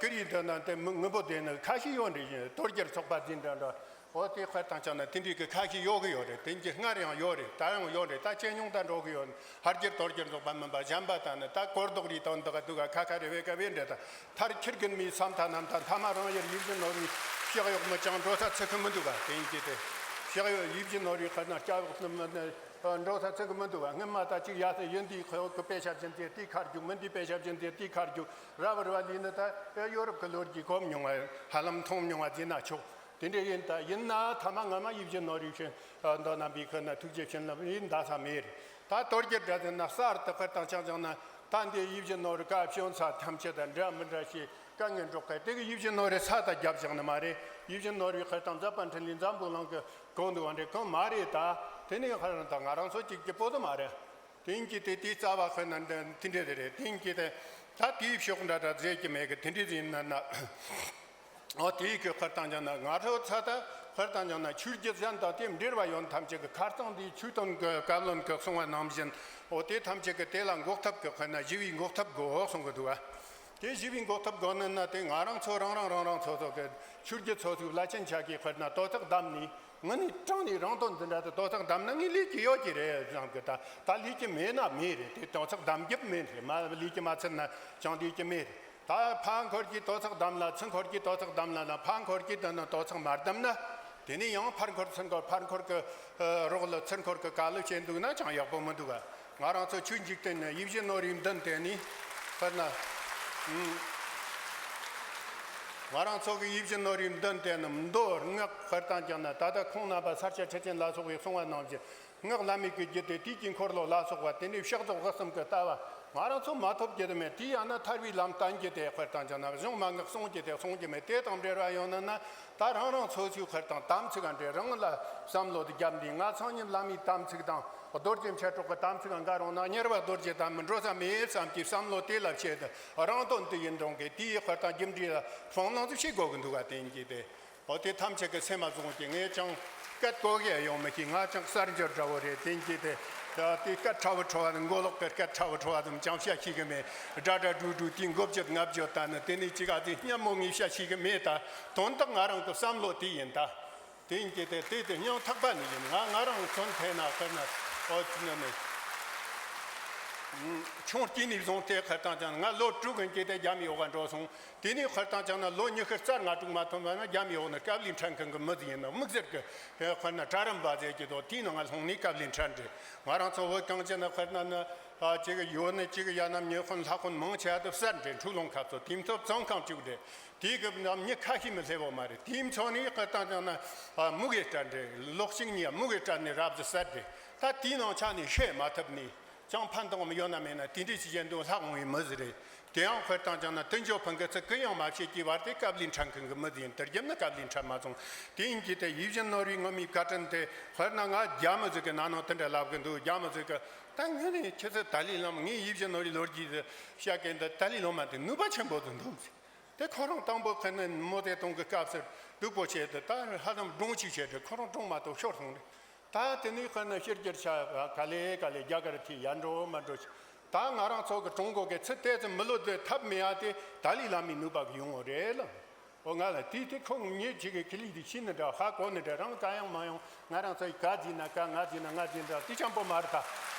ཀི་རི་འདི་ན་དེ་མི་ངན་པོ་དེ་ནི་ཁ་ཤས་ཡོད་འདྲ་ཡིན། དོལ་རྒྱལ་ཚོགས་པ་འཛིན་འདྲ་འདྲ་འོ་དེ་དཔེར་བཏང་ཀྱང་ན་དེ་འདྲའི་གི་ཁ་ཤས་ཡོད་གི་ཡོད་རེད། དེ་གི་སྔར་ཡང་ཡོད་རེད། ད་ཡང་ཡོད་རེད། ད་ཇེ་ཉུང་དུ་འགྲོ་གི་ཡོད། ཕར་རྒྱལ་དོལ་རྒྱལ་ཚོགས་པ་མིན་པ་གཞན་པ་དང་ནི་ད་གོར་རྡོག་རིས་དང་འདི་ག་འདུག་ག་ཁ་ཁ་རེ་བའི་ག་བའི་འདྲ་དང་། མཐར་ཁྱེར་གིན་མིའི་ས་མཐའ་རྣམས་དང་མཐའ་མ་རང་ཡར་ཡིད་བཞིན་ནོར་བུའི་ཕྱག་གཡོག་མི་ཅང་འགྲོ་ས་ཚིག་གི་མི་འདུག་ག་དེ་ཡིན་གྱི་དེ། ཕྱག་གཡོག་ཡིད་བཞིན་ནོར་བུའི་ཁ་ན་སྐྱ་གཡོག་ནི་མི་ནི་འགྲོ་ས་ཚིག་གི་མི་འདུག་ག་སྔོན་མ་ད་ཅིག་ཡ་ས་ཡིན་དེའི་ཁ་གཡོག་གི་དཔེ་ཞབས་ཅན་དེ་དེའི་ཁར་རྒྱུག་མིན་དེའི་དཔེ་ཞབས་ཅན་དེ་དེའི་ཁར་རྒྱུག་ར་བ་ར་བ་ལི་ནི་ད་ཡོ་རོབ་གི་ལོ་རྒྱུས་གོམ་མྱོང་བ་ཧ་ལམ་མཐོང་མྱོང་བ་ཟིན་ན་ཆོག་དེ་འདྲ་ཡིན་ད་ཡིན་ན་ཐ་མ་ངོ་མ་ཡིད་བཞིན་ནོར་བུའི་ཤིང་མདོ་རྣམ་པའི་ཁ་ན་ཐུགས་རྗེ་བྱིན་རླབས་ཡིན་འདའ་ས་མེད་རེད། ད་དོལ་རྒྱལ་འདྲ་ཟེར་ན་གསར་དུ་དཔེར་དང་ཆ་བཞག་ན་ད་འདི་ཡིད་བཞིན་ནོར་བུའི་བཀའ་བྱོན་ས་ཐམས་ཅད་དང་འདྲ་མི་འདྲ་ཞིག་དཀའ་ངལ་འགྲོ་སྐད་དེ་གི་ཡིད་བཞིན་ནོར་བུའི་ས་དང་རྒྱབ་བཞག་ནི་མ་རེད། ཡིད་བཞིན་ནོར་བུའི་དཔེར་དང་མཛད་པ་འཕྲིན་ལས་འཛམ་བུ་གླིང་གི་གང་འདུག་བ་འདྲ་གང་མ་རེད། ད་དེ་ནས་ཧ་རང་ད་ང་རང་ཚོ་གཅིག་གི་པོ་དུ་མ་རེད། དེང་གི་དེ་དེའི་རྩ་བ་དཔེར་ན་འདི་འདྲ་དེ་རེད། དེང་གི་དེ་ད་དེའི་ཕྱོགས་འདྲ་འདྲ་མཛད་ཀྱི་མེད་གི་དེ་འདྲ་ཟིན་ན་ན། ཨོ་དེའི་གི་དཔེར་བཏང་ཀྱང་ན་ང་ཚོ་ཚ་ད་དཔེར་བཏང་ཀྱང་ན་ཆོས་བརྒྱུད་གཞན་དང་དེ་འབྲེལ་བ་ཡོད་ཐམས་ཅད་ཀྱི་ཁ་རྩང་འདིའི་ཆོས་དོན་གྱི་བཀའ་བློན་གྱི་གསུང་བ་ནང་བཞིན་ཨོ་དེ་ཐམས་ཅད་ཀྱི་དེ་ལ་འགོག་ཐབས་ཀྱི་དཔེར་ན་ཞི་བའི་འགོག་ཐབས་དགོས་གསུང་གི་འདུག་བ། དེ་ཞི་བའི་འགོག་ཐབས་དགོས་ནི་ན་དེ་ང་རང་ཚོ་རང་རང་རང་རང་ཚོ་ཚོ་གི་ཆོས་བརྒྱུད་ཚོ་ཚོའི་བླ་ཆེན་ཆ་གིས་དཔེར་ན་དོ་ཐག་བསྡམས་ནས་ངི་ནི་དྲང་ནས་རང་དོན་འདི་འདྲ་དེ་དོ་ཐག་བསྡམས་ན་ངས་ལས་ཀྱི་ཡོད་ཀྱི་རེད་བསམ་གི། ད་ད་ལས་ཀྱི་མེད་ན་མེད་རེད། དེ་དོ་ཐག་བསྡམས་རྒྱུ་མེད་རེད། མ་ལས་ཀྱི་མ་ཚར་ན་ཅང་ལས་ཀྱི་མེད་རེད། ད་ཕ་འཁོར་གྱི་དོ་ཚགས་བསྡམས་ལ་ཚུར་འཁོར་གྱི་དོ་ཚགས་བསྡམས་ལ་ན་ཕ་འཁོར་གྱི་དོན་ནི་དོ་ཚགས་མ་བསྡམས་ན། དེ་ནས་ཡང་ཕར་འཁོར་ཚུར་འཁོར་ཕར་འཁོར་གྱི་རོགས་ལ་ཚུར་འཁོར་གྱི་བཀའ་སློབ་བྱས་འདུག་ན་ཅང་ཡག་པོ་མི་འདུག་ག་ང་རང་ཚོ་ཆོས་འཇིག་རྟེན་ནི་ཡིད་བཞིན་ནོར་བུའི་མདུན་དེ་ནི་དཔེར་ན། ང་རང་ཚོ་གི་ཡིད་བཞིན་ནོར་བུའི་མདུན་དེ་ནི་མདོ་སྔགས་དཔེར་བཏང་ཀྱང་ན་ད་ལྟ་ཁོང་རྣམ་པ་ས་སྐྱ་ཁྲི་ཆེན་ལ་སོགས་པའི་གསུང་བ་ནང་བཞིན། སྔགས་བླ་མེད་ཀྱི་རྒྱུད་དེ་དུས་ཀྱི་འཁོར་ལོ་ལ་སོགས་པ་དེ་ནས་ཕྱག་རྫོགས་དབུ་གསུམ་གྱི་ལྟ་བ་ང་རང་ཚོ་མ་ཐོབ་རྒྱུ་དེ་མེད། དེ་ཡང་ན་ཐར་བའི་ལམ་བསྟན་རྒྱུ་དེ་དཔེར་བཏང་ཀྱང་ན་གཞུང་མན་ངག་གསུང་རྒྱུ་དེ་གསུང་རྒྱུ་མེད། དེ་དང་འབྲེལ་བ་ཡོད་ན་ན་ད་རང་རང་སོ་སོའི་དཔེར་བཏང་དམ་ཚིག་ག་འབྲེལ་རང་ལ་བསམ་བློ་དེ་བརྒྱབ་འདི་ང་ཚང་ཉིད་བླ་མའི་དམ་ཚིག་དང་རྡོ་རྗེ་མཆེད་གྲོགས་ཀྱི་དམ་ཚིག་ག་འགའ་རུང་ན་གཉེར་བ་རྡོ་རྗེ་དམ་མི་འགྲོ་ས་མེད་བསམ་གྱི་བསམ་བློ་དེ་ལ་བྱེད་དུ་རང་དོན་དུ་ཡིན་རུང་གི་དེའི་དཔེར་བཏང་རྒྱུ་འབྲས་ལ་སྤང་བླང་དུ་བྱེད་དགོས་ཀྱི་འདུག་ག་དེ་ཡིན་གྱི་དེ། འོ་དེ་ཐམས་ཅད་ཀྱི་སེམས་མ་བཟུང་གི་ངས་ཀྱང་སྐད་གོ་གི་ཡོང་མི་ཤེས། ང་ཅང་གསར་འབྱོར་འདྲ་བོ་རེད། དེང་གི་དེ་དེ་སྐད་ཕྲ་བོ་ཕྲ་བ་དང་མགོ་ལོག་གི་སྐད་ཕྲ་བོ་ཕྲ་བ་དང་ཅང་བཤད་ཤེས་གི་མེད། སྒྲ་སྒྲ་སྒྲུག་སྒྲུག་དེ་མགོ་བརྗོད་ང་བརྗོད་ད་ནི་དེ་ནི་ཅིག་ཨ་དེ་སྙན་མོ་ངས་བཤད་ཤེས་གི་མེད། ད་དོན་དག་ང་རང་གི་བསམ་བློ་དེ་ཡིན་ད། དེང་གི་དེ་དེ་དེ་སྙིང་ཐག་པ་ནི་ཡིན། ང་ང་རང་མཚོན་ཐེ་ན་ཁ་ན་ཨོ་ཅི་ན་ནི། ཆུང་སྐྱེས་ནས་བཟུང་སྟེ་ཁ་བཏང་ཀྱང་ང་ལོ་དྲུག་གི་སྐྱེས་ཏེ་རྒྱ་མི་འོག་ག་འགྲོ་སོང་། དེ་ནས་ཁར་བཏང་ཀྱང་ན་ལོ་ཉི་ཤུ་རྩ་ལྔ་དྲུག་མ་ཐོན་པ་ན་རྒྱ་མི་འོག་ནས་སྐབས་ལས་འཕྲད་མཁན་གྱི་མི་ཟིག་ཡིན་ནོ། དམིགས་བསལ་གྱི་ཁར་ན་གྲལ་རིམ་པ་ཟེར་གྱི་དོ་དེའི་ནང་ང་ལྷུང་ནས་སྐབས་ལས་འཕྲད་འདྲ། ང་རང་ཚོ་བོད་གངས་ཅན་ན་ཁར་ན་ན་ཅིག་ཡོད་ནི་ཅིག་ཡ་ན་ཉི་ཤུ་ལྷག་ཀུན་མང་ཆེ་བ་དུ་གསར་འདྲ་འཁྲུག་ལོང་ཁ་ཚོ་དེ་ཚོ་བཙོན་ཁང་བཅུག་འདྲ། དེའི་གི་ནམ་ཉི་ཁ་ཤས་མི་སླེབས་བོ་མ་རེད། དེའི་ཚོ་ནས་ཁར་བཏང་ཀྱང་ན་མུ་གེ་སྤྲད་འདྲ་ལོག་ཤིང་ཉི་མུ་གེ་སྤྲད་ནས་རབ་ཟི་གསར་འདྲ། ད་དེའི་ནང་ཆ་ནས་ཤེས་མ་ཐུབ་ནས་ཅང་ཕན་ཐོགས་མི་ཡོད་ན་མེད་ན་དེ་འདྲ་ཅིག་བྱེད་འདུག་ལྷག་འོང་བའི་མི་ཟིག་རེད། དེ་ཡང་དཔེར་བཏང་ཅང་ན་དོན་གཅོད་ཕུན་གྱི་ཚིག་གུ་ཡང་མ་བཤད་ཀྱི་བར་དེ་དཀའ་ལས་འཕྲད་མཁན་གྱི་མི་ཟིག་ཡིན། དེ་རྒྱབ་ནི་དཀའ་ལས་འཕྲད་མ་སོང་། དེ་ཡིན་གྱི་དེ་ཡིད་བཞིན་ནོར་བུའི་ངོ་མའི་བཀའ་དྲིན་དེ་དཔེར་ན་ང་རྒྱ་མི་ཟིག་གི་ན་ནང་དེ་འདྲ་ལབ་གི་འདུག་རྒྱ་མི་ཟིག་གི་ད་ངས་ནི་ཁྱེད་ཚོ་ཏཱ་ལའི་བླ་མ། ངས་ཡིད་བཞིན་ནོར་བུའི་ལོ་རྒྱུས་ཟིག་བཤད་གི་འདི་ཏཱ་ལའི་བླ་མ་དེ་ནུས་པ་ཆེན་པོ་ཟིག་འདུག་ཟེར། དེ་ཁོ་རང་དང་པོ་ཁེ་ནི་མའོ་ཙེ་ཏུང་གི་སྐབས་སུ་སྡུག་པོ་བྱས་ཏེ་ད་ཧ་ལམ་གྲོངས་ཅིག་བྱས་ཏེ་ཁོ་རང་གྲོངས་མ་ཐུབ་ཤོར་སོང་རེད། ད་དེ་ནས་ཁེ་ནི་ཕྱི་རྒྱལ་ཆ་ག་ལེ་ག་ལེ་རྒྱ་གར་ཐི་ཡར་འགྲོ་མར་འགྲོ་བྱས། ད་ང་རང་ཚོ་གི་ཀྲུང་གོ་གི་ཚུལ་དེ་ཙམ་མི་ལོ་དེ་ཐབས་མེད་ཡ་དེ་ཏཱ་ལའི་བླ་མའི་ནུས་པ་གི་ཡོང་བ་རེད་ལ། འོ་ང་ལ་དེ་དེ་ཁོང་ཉིད་ཅིག་གི་ཁི་ལི་དེ་ཤི་ནི་འདྲ་ཧ་གོ་ནི་འདྲ་རང་ག་ཡང་མ་ཡོང་། ང་རང་ཚོ་ག་ཟིན་ན་ག་ང་ཟིན་ན་ང་ཟིན་འདྲ་དེ་ཅང་པོ་མ་རེད་ད།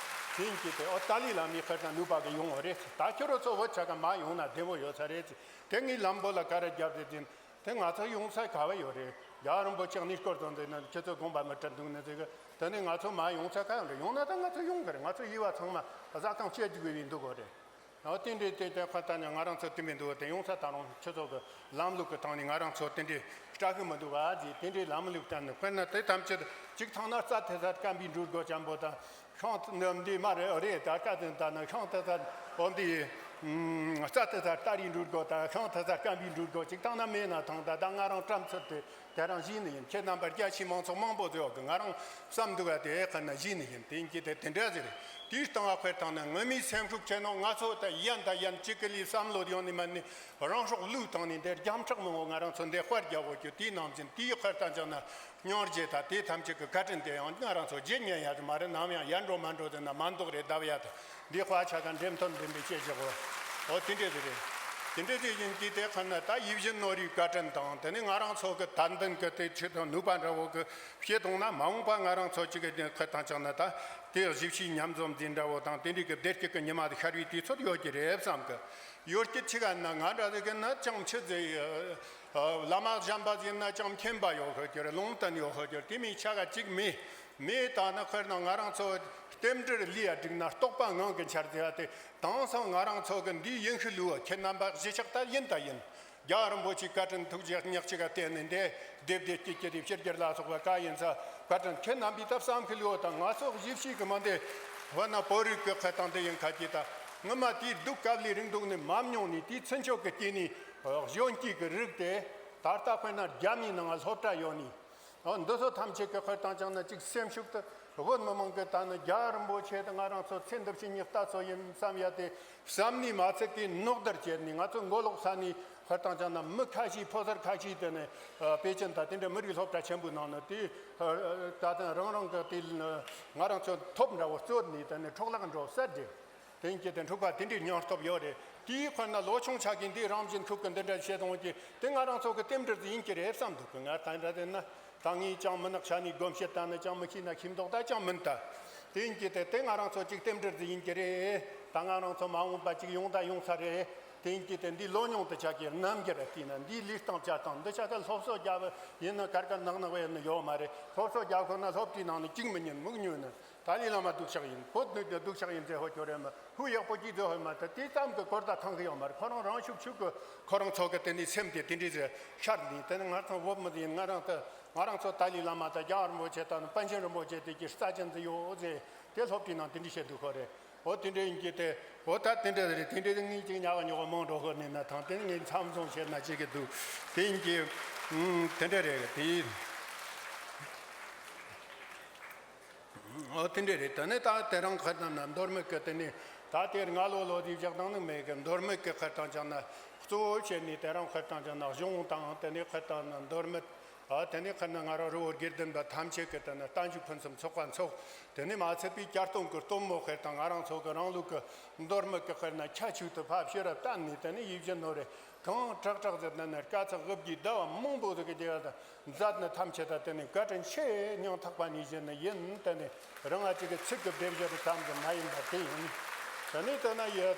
དེ་ཡིན་གྱི་དེ་འོ་ཏཱ་ལའི་བླ་མའི་ཁེ་ན་ནུས་པ་གི་ཡོང་བ་རེད། ད་ཁྱོད་རང་ཚོ་བོད་ཆ་ག་མ་ཡོང་ན་བདེ་བོ་ཡོད་ས་རེད། དེ་ངའི་ལམ་བོ་ལ་ག་རེ་རྒྱབ་དེ་དེ་དེ་ང་ཚོ་ཡོང་ས་ག་བ་ཡོད་རེད། རྒྱལ་བ་རིན་པོ་ཆེ་གནས་སྐོར་དང་དེ་ན་ཁྱེད་ཚོ་དགོངས་པ་མི་འཁྲབ་འདུག་ནི་ཟེར་གི། དེ་ནས་ང་ཚོ་མ་ཡོང་ས་ག་ཡོད་རེད། ཡོང་ན་ད་ང་ཚོ་ཡོང་གི་རེད། ང་ཚོ་ཡིད་བ་ཚང་མ་བཟའ་ཐང་སྤྱོད་རྒྱུ་གི་བའི་འདུག་གོ་རེད། འོ་དེ་འདྲའི་དེ་དེ་ཁ་ཐག་ཉག་ང་རང་ཚོ་དེ་མི་འདུག་དེ་ཡོང་ས་ད་རུང་ཁྱེད་ཚོ་གི་ལམ་ལུགས་ཀྱི་སྟེང་ནས་ང་རང་ཚོ་དེ་འདྲའི་སྐྲག་གི་མི་འདུག་ཨ་ཟེར། དེ་འདྲའི་ལམ་ལུགས་སྟེང་ནས་དཔེར་ན་དེ་ཐམས་ཅད་གཅིག་ཐང་ན་རྩྭ་དེ་ཚར་སྐམ་པའི་འགྲོ་དགོས་ཅན་པོ་དང་། ཤིང་དེ་འདི་མ་རེད་རེད། ད་ཀ་དེ་ད་ན་ཤིང་དེ་ཚར་འོ་འདི་རྩྭ་དེ་ཚར་སྟ་རི་འགྲོ་དགོས་དང་ཤིང་དེ་ཚར་སྐམ་པའི་འགྲོ་དགོས། གཅིག་ཐང་ན་མེད་ན་ཐང་ད་ད་ང་རང་བྲམ་ཚུལ་དེ། དེ་རང་བཞིན་ནི་ཡིན། ཁྱེད་རྣམ་པར་རྒྱ་ཆེའི་མང་ཚོགས་མང་པོ་ཟེར་བ་གི་ང་རང་བསམ་འདུག་བ་དེ་ཁ་ན་བཞིན་ནི་ཡིན། དེ་ཡིན་གྱི་དེ་དེ་འདྲ་ཟེར། དེའི་སྟེང་བ་ཁོས་དང་ནི་ངོ་མའི་སེམས་ཤུགས་ཆེ་ནོ་ང་ཚོ་ད་ཡན་ད་ཡན་གཅིག་གི་ལས་བསམ་བློ་ཡོང་ནི་མ་ནི་རང་སྲོག་བློས་བཏང་ནི་འདིར་རྒྱང་ཕྲག་མང་བོ་ང་རང་ཚོ་འདི་དཔར་རྒྱག་དགོས་རྒྱུ་དེའི་ནང་བཞིན་དེའི་ཁར་དང་ཅང་ན་སྙིང་རྗེ་ད་དེ་ཐམས་ཅད་ཀྱི་བཀའ་དྲིན་དེ་ཡང་ང་རང་ཚོ་རྗེས་ཉན་ཡ་དེ་མ་རེད། ནམ་ཡང་ཡར་འགྲོ་མར་འགྲོ་ཟེར་ན་མ་འདུག་རེད། ལྡབ་ཡ་དེ། འདི་དཔའ་ཆ་དང་འགྲེམས་ཐོན་འགྲེམས་པའི་བཤད་བཞག་གོ། འོ་དེ་འདྲས་དེ་རེད། དེ་འདྲས་དེ་ཡིན་གྱི་དེ་ཁ་ན་ད་ཡིད་བཞིན་ནོར་བུའི་བཀའ་དྲིན་དང་དེ་ནས་ང་རང་ཚོ་གི་དད་འདུན་གི་དེ་ཆེད་དུ་ནུས་པ་འདྲ་བོ་གི་བཤད་གཏོང་ན་མ་འོངས་པ་ང་རང་ཚོ་གཅིག་གི་དེ་ཁ་ཐང་ཆགས་ན་ད་དེ་གཞིས་བྱེས་མཉམ་འཛོམས་འཛིན་འདྲ་བོ་དང་དེ་འདྲས་གི་བདེ་སྐྱིད་གི་ཉི་མ་དེ་ཤར་བའི་དུས་ཚོད་ཡོད་ཀྱི་རེད་བསམ་གི། ཡོད་ཀྱི་ཆི་ག་ན་ང་འདྲ་ཟིག་གི་ན་ཅང་ཆི་ཟེར། བླ་མ་གཞན་པ་ཟིག་ན་ཅང་མཁྱེན་པ་ཡོད་ཤོད་ཀྱི་རེད། ལུང་བསྟན་ཡོད་ཤོད་ཀྱི་རེད། དེ་མིན་ཆ་ག་གཅིག་མེད། མེད་ད་ནི་དཔེར་ན་ང་རང་ཚོ་རྟེན་འབྲེལ་ལུས་ཡ་བསྒྲིགས་ན་རྟོགས་པ་ངང་གིས་འཆར་ཟེར་བ་དེ་དེང་སང་ང་རང་ཚོ་གི་འདི་ཡིན་ཤི་ལུས་པ་ཁྱེད་རྣམ་པ་གཞིས་ཆགས་ད་ཡིན་ད་ཡིན། རྒྱལ་བ་རིན་པོ་ཆེའི་བཀའ་དྲིན་ཐུགས་རྗེ་ཉག་གཅིག་ག་བརྟེན་ནས་འདི་བདེ་བདེ་སྐྱིད་སྐྱིད་དེ་ཕྱི་རྒྱལ་ལ་སོགས་པ་ག་ཡིན་ས་བཀའ་དྲིན་ཁྱེད་རྣམ་པས་ད་བསམ་ཤི་ལུས་པ་དང་ང་ཚོ་གཞིས་བྱེས་གི་མི་འདི་འོ་ན་བོད་རིགས་གི་ཁ་དང་འདི་ཡིན་ཁ་ཅིག་ད་ངི་མ་དེའི་སྡུག་དཀའ་ལས་རིང་འདུག་ནས་མ་མྱོང་ནས་དེའི་ཚུན་ཆོད་གི་སྐྱེས་ནས་གཞོན་སྐྱེས་གི་རིགས་དེ་ད་ལྟ་དཔེར་ན་རྒྱ་མིའི་ནང་ང་སློབ་གྲྭ་ཡོད་ནས། འོ་འདི་ཚོ་ཐམས་ཅད་ཀྱི་དཔེར་བཏང་ཅང་ན་གཅིག་སེམས་ཤུགས་དེ་བོད་མི་མང་གི་ད་ནི་རྒྱལ་བ་རིན་པོ་ཆེ་དང་ང་རང་ཚོ་ཚེ་འདི་ཕྱི་གཉིས་ལྟ་ཚོ་ཡིན་བསམ་ཡ་དེ་བསམ་ནས་མ་ཚད་དེ་ནོག་དར་བྱས་ནས་ང་ཚོ་མགོ་ལོག་ས་ནས་དཔེར་བཏང་ཅང་ན་མི་ཁ་ཤས་ཕོ་གསར་ཁ་ཤས་དེ་ནི་པེ་ཅིན་ད་དེ་འདྲ་མི་རིགས་སློབ་གྲྭ་ཆེན་པོའི་ནང་ནས་དེ་ད་ཐེངས་རང་རང་གི་དེ་ང་རང་ཚོ་ཐོབ་འདྲ་བོ་རྩོད་ནས་དེ་ནི་འཕྲོ་བརླག་འགྲོ་ས་རེད། དེ་ཡིན་གྱི་དེ་འཁྲུག་པ་དེ་འདྲའི་སྙིང་སྟོབས་ཡོད་རེད། དེའི་ཁོ་ན་ལོ་ཆུང་ཆ་གི་འདི་རང་བཞིན་ཁུག་གི་འདི་འདྲ་བཤད་གཏོང་གི་དེ་ང་རང་ཚོ་གི་རྟེན་འབྲེལ་དེ་ཡིན་གྱི་རེད་བསམ་འདུག་གི། ང་ད་འདྲ་དེ་ན་ད་ངས་ཅང་མི་ནག་ཤ་ནས་སྒོམ་བཤད་ད་ནི་ཅང་མི་ཤེས་ན་ཤེས་མདོག་ད་ཅང་མིན་ད། དེ་ཡིན་གྱི་དེ་དེ་ང་རང་ཚོ་གཅིག་རྟེན་འབྲེལ་དེ་ཡིན་གྱི་རེད། ད་ང་རང་ཚོ་མ་འོངས་པ་གཅིག་ཡོང་ད་ཡོང་ས་རེད། དེ་ཡིན་གྱི་དེ་འདི་ལོ་ཉུང་དུ་ཆ་གི་རྣམ་རྒྱལ་ར་བལྟས་ན་འདིའི་ལུས་སྟངས་བྱ་སྟངས་འདི་ཆ་ག་སློབ་གསོ་རྒྱབ་ཡིན་ན་གར་གར་ནག་ནག་བས་ནི་ཡོད་མ་རེད། སློབ་གསོ་རྒྱབ་ཁོ་ན་སློབ་གྲྭའི་ནང་ནས་གཅིག་མི་ཉན་མིག་ཉོས་ནི། ཏཱ་ལའི་བླ་མ་སྡུག་ཤག་ཡིན། བོད་སྡུག་སྡུག་ཤག་ཡིན་ཟེར་ཧོ་ཁྱོད་རེད་མ། ཧུ་ཡག་པོ་ཅིག་ཟེར་ཧོ་མ་ད་དེ་ཙམ་གི་གོ་བརྡ་ཐང་གི་ཡོད་མ་རེད། ཁོ་རང་རང་ཤུགས་ཤུགས་གི་ཁོ་རང་ཚོ་གི་དེ་ནས་སེམས་དེ་དེ་འདྲས་ཟེར་ཤར་ནས་དེ་ནས་ང་ཚོ་བོད་མི་ཡིན། ང་རང་ད་ང་རང་ཚོ་ཏཱ་ལའི་བླ་མ་ད་རྒྱལ་བ་རིན་པོ་ཆེ་ད་ནི་པཎ་ཆེན་རིན་པོ་ཆེ་དེ་གི་རྩ་ཅན་ཟིག་ཡོད་ཟེར་དེ་སློབ་གྲྭའི་ནང་དེ་འདྲས་བཤད་འདུག་ཁོ་རེད། འོ་དེ་འདྲས་ཡིན་གྱི་དེ་འོ་ད་དེ་འདྲས་རེད། དེ་འདྲས་ངས་ཅིག་ཉག་ཉོག་མང་འགྲོ་ཁོ་ནས་ན་ཐང་དེ་ངས་མཚམས་བཟུང་བཤད་ན་ཅིག་གི་འདུག་དེ་ཡིན་གྱི་དེ་འདྲས་རེད་དེ། ཨོ་དེ་འདྲས་རེད། དེ་ནས་ད་དེ་རིང་ཁ་ཐང་ན་མདོ་སྨད་ཀྱི་དེ་ནས་ད་དེར་ང་ལོ་ལོ་དེ་བཞག་སྟངས་ནི་མེད་གི། མདོ་སྨད་ཀྱི་ཁ་ཐང་ཅང་ན་གཙོ་བོ་བྱས་ནས་དེ་རིང་ཁ་ཐང་ཅང་ན་གཞུང་དང་དེ་ནས་ཁ་ཐང་ན་མདོ་སྨད། ཨ་དེ་ནས་ཁ་ན་ང་རང་རི་བོ་དགེ་ལྡན་པ་ཐམས་ཅད་ཀྱི་དེ་ནས་བརྟན་བཞུགས་ཕུན་སུམ་ཚོགས་པ་འཚོགས། དེ་ནས་མ་ཚད་པའི་བསྐྱར་གཏོང་གི་སྟོན་མོ་ཁེར་དང་ང་རང་ཚོ་གི་རང་ལུགས་ཀྱི་མདོ་སྨད་ཀྱི་ཁེར་ན་ཁྱད་ཆོས་དུ་ཕབ་ཕྱིར་བཏང་ནས་དེ་ནས་ཡིད་བཞིན་ནོར་རེ་གང་དྲག་དྲག་ཟེར་ན་ནི་དཀའ་ཚེགས་དབུ་བརྒྱུད་ཟླ་བ་མང་པོ་ཟིག་གི་རྗེས་ད་མཛད་ནི་ཐམས་ཅད་ད་དེ་ནི་བཀའ་དྲིན་ཆེ་སྙིང་ཐག་པ་ནས་བཞེས་ནི་ཡིན། དེ་ནི་རང་ང་གཅིག་གི་ཚིག་གི་སྡེབ་སྦྱོར་ཙམ་གྱི་མ་ཡིན་པ་དེ་ཡིན། དེ་ནི་དེ་ན་ཡོད།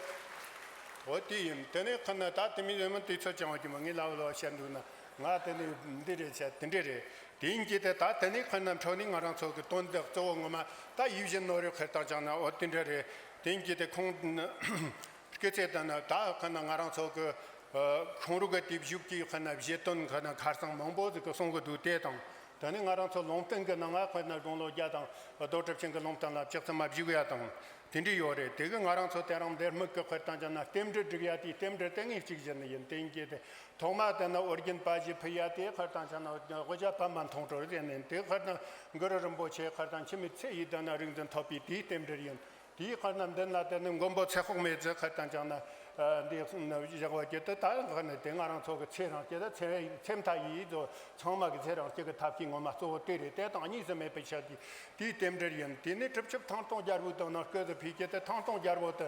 འོ་དེ་ཡིན། དེ་ནི་ཁ་ན་ད་དེ་མི་ཡོད་མི་དུས་ཚོད་ཅང་བ་གྱི་མ་ངས་ལབ་ལོ་བཤད་འདུག་ན་ང་དེ་ནི་འདི་རེད་བྱས་དེ་འདྲས་རེད། དེ་ཡིན་གྱི་དེ་ད་དེ་ནི་ཁ་ན་འཕྲོ་ནི་ང་རང་ཚོ་གི་དོན་དག་གཙོ་བོ་ངོ་མ་ད་ཡིད་བཞིན་ནོར་རེ་ཁེར་དང་ཅང་ན་འོ་དེ་འདྲས་རེད། དེ་ཡིན་གྱི་དེ་ཁོང་སྐུ་ཚེ་ད་ན་ད་ཁ་ན་ང་རང་ཚོ་གི་ཁོང་རུ་གི་དེ་བཞུགས་ཀྱི་ཁ་ན་བཞེད་དོན་ཁ་ན་ཁ་སང་མང་པོ་ཟིག་གི་གསུང་གི་འདུག་དེ་དང་། དེ་ནས་ང་རང་ཚོ་ལུང་བསྟན་གྱི་ནང་ང་དཔེར་ན་དགུང་ལོ་བརྒྱ་དང་རྡོ་གྲུབ་ཆེན་གྱི་ལུང་བསྟན་ལ་ལྕགས་རྩི་མ་བཞུགས་ཡ་དང་དེ་འདྲ་ཡོད་རེད། དེ་གི་ང་རང་ཚོ་དེ་རིང་འདིར་དམིགས་ཀྱི་དཔེར་ན་ཅང་ན་རྟེན་འབྲེལ་སྒྲིག་ཡ་དེའི་རྟེན་འབྲེལ་དེ་ངས་གཅིག་བཞིན་ནི་ཡིན། དེ་གི་དེ་ཐོག་མ་དེ་ནི་ཨོ་རྒྱན་པ་ཞིག་ཕུལ་ཡ་དེ་དཔེར་ན་ཅང་ན་དབུ་ཞྭ་པདྨ་མཐོང་གྲོལ་ཟེར་ནས་དེ་དཔེར་ན་གུ་རུ་རིན་པོ་ཆེ་དཔེར་ན་འཆི་མེད་ཚེ་ཡི་དེ་ན་རིག་འཛིན་ཐོབ་པའི་དེའི་རྟེན་འབྲེལ་ཡིན། དེའི་དཔེར་ན་མདུན་ལ་དེ་ནི་མགོན་པོ་ཚེ་དཔག་མེད་ཀྱི་དཔེར་ན་ཅང་ན་འདི་བཞག་པ་གི་དེ་ད་དཔེར་ན་དེ་ང་རང་ཚོ་གི་ཚེ་རིང་སྐྱིད་ད་ཚེ་ཚེ་མཐའ་ཡི་ཚོ་ཚང་མ་གི་ཚེ་རིང་སྐྱིད་གི་ཐབས་ཤེས་ངོ་མ་གཙོ་བོ་དེ་རེད། དེ་དང་གཉིས་སུ་མེད་པའི་ཆ་གི་དེའི་རྟེན་འབྲེལ་ཡིན། དེ་ནས་གྲུབ་ཆོབ་ཐང་སྟོང་རྒྱལ་པོའི་དོན་ནང་སྐུ་ཚེ་ཕུལ་གྱི་དེ་ཐང་སྟོང་རྒྱལ་པོ་དེ་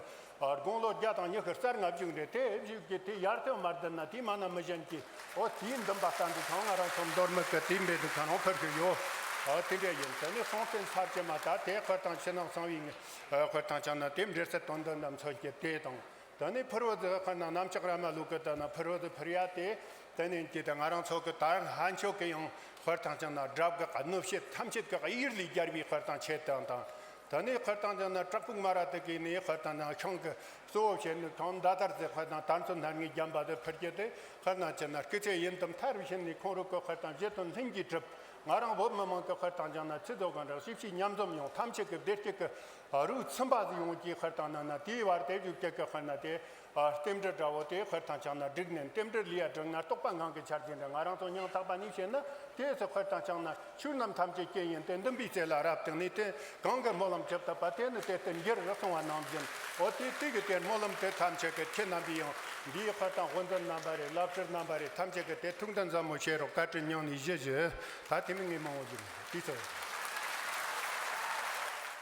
དགུང་ལོ་བརྒྱ་དང་ཉི་ཤུ་རྩ་ལྔ་བཞུགས་འདྲ། དེ་བཞུགས་ཀྱི་དེ་ཡར་ཐོན་མར་འདུག་ན་དེ་མ་ན་མི་གཞན་གྱི་འོ་དེའི་འདུན་པ་ལྟ་འདི་ཚང་ང་རང་ཚོ་མདོ་སྨད་ཀྱི་དེའི་འབད་འདུག་ཁ་རང་ཁུར་གི་ཡོད། འོ་དེ་འདྲ་ཡིན། དེ་ནས་སྲོང་བཙན་ཚར་གྱི་མ་ད་དེ་དཔེར་ན་ཕྱི་ནང་གསང་བའི་དཔེར་ན་ཅང་ན་དེ་འབྲེལ་ཚད་དོན་དོན་རྣམ་ཚོགས་ཀྱི་དེ་དང་། དེ་ནས་ཕུར་བུ་ཟེར་དཔེར་ན་གནམ་ལྕགས་ར་མ་ལུག་གི་དེ་ན་ཕུར་བུ་ཟེར་ཕུར་ཡ་དེ། དེ་ནས་ཀྱི་དེ་ང་རང་ཚོ་གི་ད་ལྷན་ཆོས་ཀྱི་ཡང་དཔེར་ན་ཅང་ན་སྒྲ་གི་གནོད་བྱེད་ཐམས་ཅད་ཀྱི་གཡེར་ལས་རྒྱལ་བའི་དཔེར་ན་ཆེད་དུ་དང་། དེ་ནས་དཔེར་ན་ཅང་ན་བྲག་ཕུག་མ་ར་དེ་གི་ནས་དཔེར་ན་ཤིང་གི་གཙོ་བོ་བྱས་ནས་ཐང་མདའ་དར་ཟེར་དཔེར་ན་དར་ཚོན་སྣ་ལྔའི་རྒྱན་པ་དེ་ཕུར་གྱི་དེ་དཔེར་ན་ཅང་ན་སྐུ་ཚེ་ཡུན་དུ་མཐར་ཕྱིན་ནས་ཁོང་རང་གི་དཔེར་ན་བཞེད་དོན་ལྷུན་གྱིས་གྲུབ། ང་རང་བོད་མི་མང་གི་དཔེར་ན་ཅང་ན་ཚེ་རྫོགས་གང་དྲག་ཤེས་བྱའི་མཉམ་འཛོམས་ཡོང་ཐམས་ཅད་ཀྱི་བདེ་སྐྱིད་ཀྱི་རུ་ཚིམ་པ་ཟིག་ཡོང་གི་དཔེར་ན་ན་དེའི་བར་དེ་བཞུགས་སྐྱེ་གི་དཔེར་ན་དེ་རྟེན་འབྲེལ་འདྲ་བོ་དེ་དཔེར་ན་ཅང་ན་བསྒྲིགས་ནས་རྟེན་འབྲེལ་ལས་ཡ་བསྒྲིགས་ན་རྟོགས་པ་ངང་གིས་འཆར་གྱི་འདྲ། ང་རང་ཚོ་སྙིང་ཐག་པ་ནས་བཤད་ན་དེ་ཚོ་དཔེར་ན་ཅང་ན་ཆོས་རྣམས་ཐམས་ཅད་རྐྱེན་ཡིན་ཏེ། འདུན་པའི་རྩེ་ལ་རབ་བརྟེན་ནས་དེ་གང་གི་སྨོན་ལམ་ཅི་བཏབ་པ་དེ་ནི་དེ་ལྟར་འགྱུར་རོ་གསུངས་པ་ནང་བཞིན། འོ་དེ་དེ་གི་དེ་སྨོན་ལམ་དེ་ཐམས་ཅད་ཀྱི་ཁྱེད་རྣམ་པས་ཡང་འདིའི་དཔེར་ན་དབུ་འཛིན་རྣམ་པ་རེད། བླ་སྤྲུལ་རྣམ་པ་རེད། ཐམས་ཅད་ཀྱི་དེ་ཐུགས་འདུན་ཟབ་མོ་བྱེད་རོགས། བཀའ་དྲིན་སྙིང་ནས་ཞུ་ཞུ། ད་དེ་མིན་ངས་མང་བོ་ཞུ་མི་དུས་ཚོད།